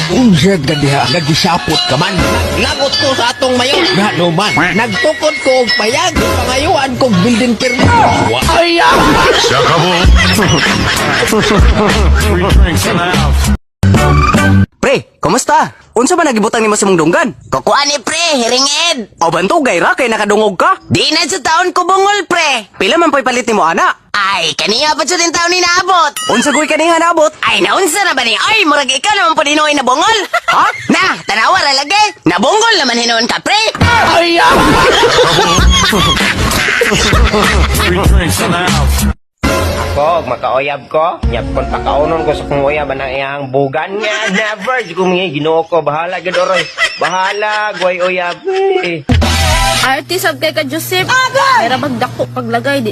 Unsa ka diha, nagisapot ka man. Lagot ko sa atong mayor. Ngano man, nagtukod ko og payag, pangayuan kog building permit. Wa. Pre, kumusta? Unsa ba nagibutang nimo sa mong dunggan? Kukuha ni pre, hiringed. O bantugay ra kay nakadungog ka. Di na sa taon ko bungol, pre. Pila man po'y palit nimo ana? Ay, kaniya pa sa din taon ni naabot. Unsa goy kaniha naabot? Ay, naunsa na ba ni? Ay, murag ikaw naman po hinuoy na bungol. Ha? Na, tanawa ra lagi. Nabungol naman hinuon ka, pre. Ako, makauyab ko. Nyap kon pakaunon ko sa kong uyab ang iyang bugan nga. Never. Di ko mga Ginoo ko. Bahala gid oroy. Bahala, guay uyab. Eh. Arte sab kay ka Joseph. Pero magdako paglagay di.